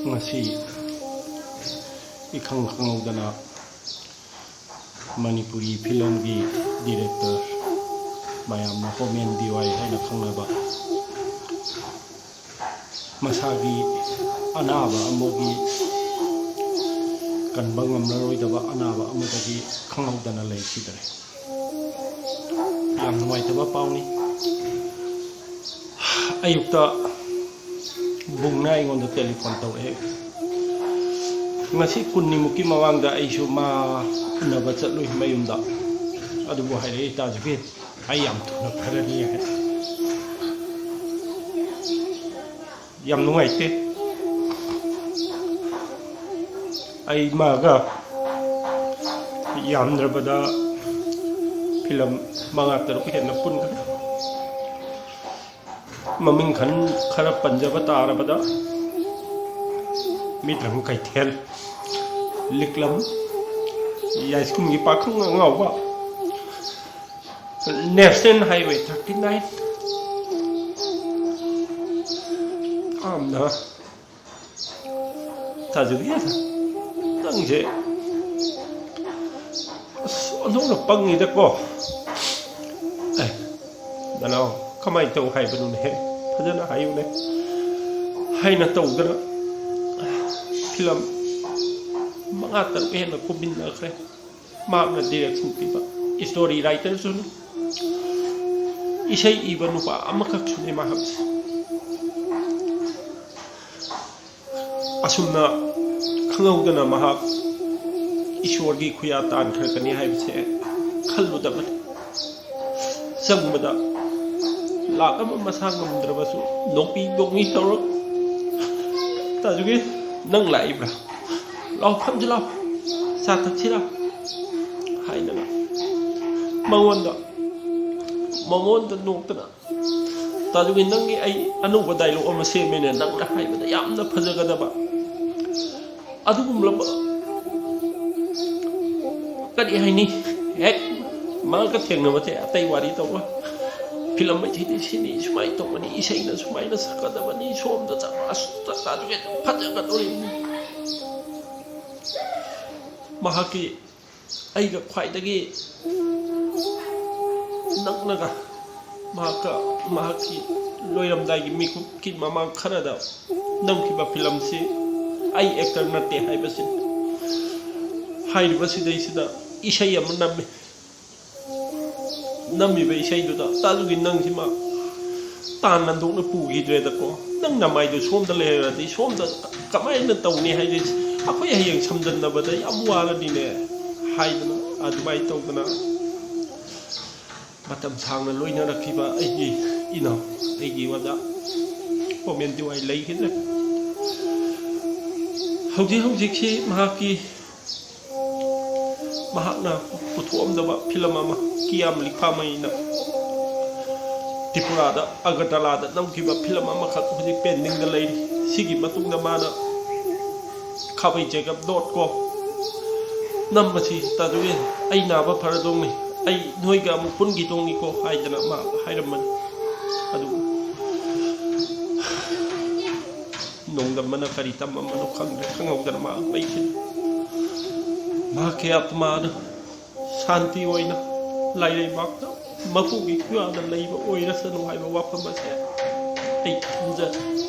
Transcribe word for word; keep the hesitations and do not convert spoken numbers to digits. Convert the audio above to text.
ꯉꯁꯤ ꯏꯈꯪ ꯈꯪꯍꯧꯗꯅ ꯃꯅꯤꯄꯨꯔꯤ ꯐꯤꯂꯝꯒꯤ ꯗꯤꯔꯦꯛꯇꯔ, ꯃꯌꯥꯝꯅ ꯍꯣꯃꯦꯟ ꯗꯤ ꯋꯥꯏ ꯍꯥꯏꯅ ꯈꯪꯅꯕ, ꯃꯁꯥꯒꯤ ꯑꯅꯥꯕ ꯑꯃꯒꯤ, ꯀꯟꯕ ꯉꯝꯂꯔꯣꯏꯗꯕ ꯑꯅꯥꯕ ꯑꯃꯗꯒꯤ ꯈꯪꯍꯧꯗꯅ ꯂꯩꯈꯤꯗ꯭ꯔꯦ꯫ ꯌꯥꯝ ꯅꯨꯡꯉꯥꯏꯇꯕ ꯄꯥꯎꯅꯤ꯫ ꯑꯌꯨꯛꯇ ꯕꯨꯡꯅ ꯑꯩꯉꯣꯟꯗ ꯇꯦꯂꯤꯐꯣꯟ ꯇꯧꯔꯛꯑꯦ꯫ ꯉꯁꯤ ꯀꯨꯟꯅꯤꯃꯨꯛꯀꯤ ꯃꯃꯥꯡꯗ ꯑꯩꯁꯨ ꯃꯥ ꯎꯅꯕ ꯆꯠꯂꯨꯏ ꯃꯌꯨꯝꯗ꯫ ꯑꯗꯨꯕꯨ ꯍꯥꯏꯔꯛꯑꯦ, "ꯇꯥꯖꯨꯒꯤ, ꯑꯩ ꯌꯥꯝ ꯊꯨꯅ ꯐꯔꯅꯤ" ꯍꯥꯏ꯫ ꯌꯥꯝ ꯅꯨꯡꯉꯥꯏꯇꯦ꯫ ꯑꯩ ꯃꯥꯒ ꯌꯥꯝꯗ꯭ꯔꯕꯗ ꯐꯤꯂꯝ ꯃꯉꯥ ꯇꯔꯨꯛ ꯍꯦꯟꯅ ꯄꯨꯟꯈ꯭ꯔꯦ꯫ ꯃꯃꯤꯡ ꯈꯟ-, ꯈꯔ ꯄꯟꯖꯕ ꯇꯥꯔꯕꯗ, ꯃꯤꯇ꯭ꯔꯪ ꯀꯩꯊꯦꯜ, ꯂꯤꯛꯂꯝ, ꯌꯥꯏꯁ꯭ꯀꯨꯜꯒꯤ ꯄꯥꯈꯪ ꯑꯉꯥꯎꯕ, National Highway thirty nine꯫ ꯌꯥꯝꯅ ꯊꯥꯖꯗꯦ꯫ ꯅꯪꯁꯦ ꯑꯁ, ꯑꯣꯟꯊꯣꯛꯅ ꯄꯪꯉꯤꯗꯀꯣ꯫ ꯑꯦ, ꯅꯅꯥꯎ, ꯀꯃꯥꯏꯅ ꯇꯧ ꯍꯥꯏꯕꯅꯣꯅꯦ? ꯐꯖꯅ ꯍꯥꯏꯌꯨꯅꯦ꯫ ꯍꯥꯏꯅ ꯇꯧꯗꯅ ꯐꯤꯂꯝ ꯃꯉꯥ ꯇꯔꯨꯛ ꯍꯦꯟꯅ ꯀꯨꯝꯃꯤꯟꯅꯈ꯭ꯔꯦ꯫ ꯃꯍꯥꯛꯅ ꯗꯤꯔꯦꯛꯁꯟ ꯄꯤꯕ ꯏꯁꯇꯣꯔꯤ ꯔꯥꯏꯇꯔꯁꯨꯅꯤ꯫ ꯏꯁꯩ ꯏꯕ ꯅꯨꯄꯥ ꯑꯃꯈꯛꯁꯨꯅꯤ ꯃꯍꯥꯛꯁꯦ꯫ ꯑꯁꯨꯝꯅ ꯈꯪꯍꯧꯗꯅ ꯃꯍꯥꯛ ꯏꯁꯣꯔꯒꯤ ꯈꯨꯌꯥ ꯇꯥꯟꯈ꯭ꯔꯒꯅꯤ ꯍꯥꯏꯕꯁꯦ ꯈꯜꯂꯨꯗꯕꯅꯤ꯫ ꯆꯪꯕꯗ ꯂꯥꯛ ꯑꯃ ꯃꯁꯥ ꯉꯝꯗ꯭ꯔꯕꯁꯨ ꯅꯣꯛꯃꯤ ꯅꯣꯛꯃꯤ ꯇꯧꯔ, "ꯇꯥꯖꯨꯒꯤ, ꯅꯪ ꯂꯥꯛꯏꯕ꯭ꯔꯥ? ꯂꯥꯎ, ꯐꯝꯁꯤ ꯂꯥꯎ, ꯆꯥ ꯊꯛꯁꯤ ꯂꯥꯎ" ꯍꯥꯏꯗꯅ ꯃꯉꯣꯟꯗ, ꯃꯉꯣꯟꯗ ꯅꯣꯛꯇꯅ, "ꯇꯥꯖꯨꯒꯤ, ꯅꯪꯒꯤ ꯑꯩ ꯑꯅꯧꯕ ꯗꯥꯏꯂꯣꯛ ꯑꯃ ꯁꯦꯝꯃꯦꯅꯦ, ꯅꯪꯅ ꯍꯥꯏꯕꯗ ꯌꯥꯝꯅ ꯐꯖꯒꯗꯕ" ꯑꯗꯨꯒꯨꯝꯂꯕ ꯀꯔꯤ ꯍꯥꯏꯅꯤ? ꯍꯦꯛ ꯃꯥꯒ ꯊꯦꯡꯅꯕꯁꯦ ꯑꯇꯩ ꯋꯥꯔꯤ ꯇꯧꯔꯣꯏ꯫ ꯐꯤꯂꯝ ꯃꯩꯇꯩꯗꯤ ꯁꯤꯅꯤ, ꯁꯨꯃꯥꯏꯅ ꯇꯧꯕꯅꯤ, ꯏꯁꯩꯅ ꯁꯨꯃꯥꯏꯅ ꯁꯛꯀꯗꯕꯅꯤ, ꯁꯣꯝꯗ ꯆꯠꯂꯣ, ꯑꯁ, ꯆꯠꯂꯣ, ꯑꯗꯨꯒꯤ ꯐꯖꯒꯗꯧꯔꯤꯕꯅꯤ꯫ ꯃꯍꯥꯛꯀꯤ, ꯑꯩꯒ ꯈ꯭ꯋꯥꯏꯗꯒꯤ ꯅꯛꯅꯒ ꯃꯍꯥꯛꯀ, ꯃꯍꯥꯛꯀꯤ ꯂꯣꯏꯔꯝꯗꯥꯏꯒꯤ ꯃꯤꯀꯨꯞꯀꯤ ꯃꯃꯥꯡ ꯈꯔꯗ ꯅꯝꯈꯤꯕ ꯐꯤꯂꯝꯁꯤ ꯑꯩ ꯑꯦꯛꯇꯔ ꯅꯠꯇꯦ ꯍꯥꯏꯕꯁꯤ, ꯍꯥꯏꯔꯤꯕꯁꯤꯗꯩꯁꯤꯗ ꯏꯁꯩ ꯑꯃ ꯅꯝꯃꯤ꯫ ꯅꯝꯃꯤꯕ ꯏꯁꯩꯗꯨꯗ, "ꯇꯥꯗꯨꯒꯤ ꯅꯪꯁꯤꯃ ꯇꯥꯟ ꯅꯟꯗꯣꯛꯅ ꯄꯨꯈꯤꯗ꯭ꯔꯦꯗꯀꯣ, ꯅꯪ ꯅꯃꯥꯏꯗꯨ ꯁꯣꯝꯗ ꯂꯩꯔꯗꯤ ꯁꯣꯝꯗ ꯀꯃꯥꯏꯅ ꯇꯧꯅꯤ ꯍꯥꯏꯗꯤ, ꯑꯩꯈꯣꯏ ꯍꯌꯦꯡ ꯁꯝꯖꯟꯅꯕꯗ ꯌꯥꯝ ꯋꯥꯔꯅꯤꯅꯦ" ꯍꯥꯏꯗꯅ, ꯑꯗꯨꯃꯥꯏꯅ ꯇꯧꯗꯅ ꯃꯇꯝ ꯁꯥꯡꯅ ꯂꯣꯏꯅꯔꯛꯈꯤꯕ ꯑꯩꯒꯤ ꯏꯅꯥꯎ, ꯑꯩꯒꯤ ꯑꯣꯖꯥ ꯄꯣꯃꯦꯟ ꯗꯤꯋꯥꯏ ꯂꯩꯈꯤꯗ꯭ꯔꯦ꯫ ꯍꯧꯖꯤꯛ ꯍꯧꯖꯤꯛꯁꯤ ꯃꯍꯥꯛꯀꯤ, ꯃꯍꯥꯛꯅ ꯄꯨꯊꯣꯛꯑꯝꯗꯕ ꯐꯤꯂꯝ ꯑꯃ, ꯀꯤꯌꯥꯝ ꯂꯤꯛꯐꯥꯃꯩꯅ ꯇ꯭ꯔꯤꯄꯨꯔꯥꯗ, ꯑꯒꯔꯇꯂꯥꯗ ꯅꯝꯈꯤꯕ ꯐꯤꯂꯝ ꯑꯃꯈꯛ ꯍꯧꯖꯤꯛ ꯄꯦꯟꯗꯤꯡꯗ ꯂꯩꯔꯤ꯫ ꯁꯤꯒꯤ ꯃꯇꯨꯡꯗ ꯃꯥꯅ ꯈꯥꯕꯩ ꯖꯦꯀꯕ ꯗꯣꯠ ꯀꯣ ꯅꯝꯕꯁꯤ ꯇꯥꯗꯨꯒꯤ, "ꯑꯩ ꯅꯥꯕ ꯐꯔꯗꯧꯅꯤ, ꯑꯩ ꯅꯣꯏꯒ ꯑꯃꯨꯛ ꯄꯨꯟꯈꯤꯗꯧꯅꯤꯀꯣ" ꯍꯥꯏꯗꯅ ꯃꯥ ꯍꯥꯏꯔꯝꯕꯅꯤ꯫ ꯑꯗꯨ ꯅꯣꯡꯗꯝꯕꯅ ꯀꯔꯤ ꯇꯝꯃꯝꯕꯅꯣ ꯈꯪꯗ꯭ꯔꯦ, ꯈꯪꯍꯧꯗꯅ ꯃꯥ ꯂꯩꯈꯤꯗ꯭ꯔꯦ꯫ ꯃꯍꯥꯛꯀꯤ ꯑꯥꯇꯃꯥꯗꯨ ꯁꯥꯟꯇꯤ ꯑꯣꯏꯅ ꯂꯥꯏꯔꯩꯕꯥꯛꯇ ꯃꯄꯨꯒꯤ ꯀꯨꯌꯥꯗ ꯂꯩꯕ ꯑꯣꯏꯔꯁꯅꯨ ꯍꯥꯏꯕ ꯋꯥꯐꯝ ꯑꯁꯦ ꯑꯩ ꯊꯝꯖꯔꯤ꯫